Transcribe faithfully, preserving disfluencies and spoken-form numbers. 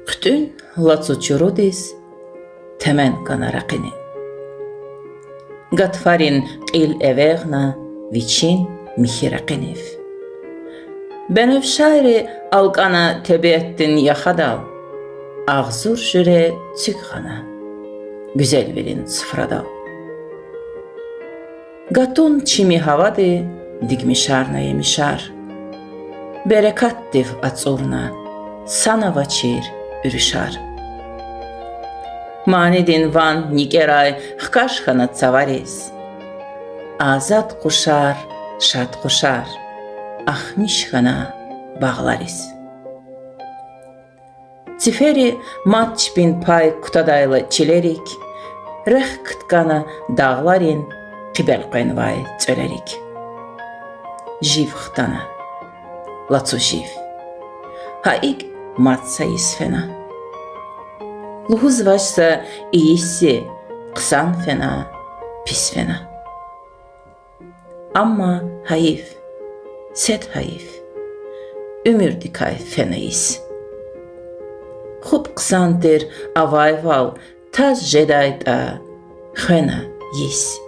ХъуьтӀуьн лацу чурудиз темен кана ракъини. Гатфарин кьил эвягъна вичин михьи ракъинив. Беневшайри алкӀана тебиатдин яхадал, агъзур жуьре цуьк гъана гуьзелвилин суфрадал. Гатун чими гьавади дигмишарна емишар. Берекатдив ацӀурна санав авачир уьруьшар. Манидин ван никӀерай хкаж хьана цавариз. Азад къушар, шад къушар ахмиш хьана багълариз. Цифери мад чпин пай кутадайла чилерик, рехъ кткана дагъларин хъибел къвенвай цӀвелерик. Жив хтана, лацу жив. Гьа икӀ мад са йис фена. Лугьузвач за, и йис хъсан фена, пис фена. Амма гьайиф, сад гьайиф, уьмуьрдикай фена йис. ХупӀ хъсан тир авайвал таз жедайтӀа, хвена йис.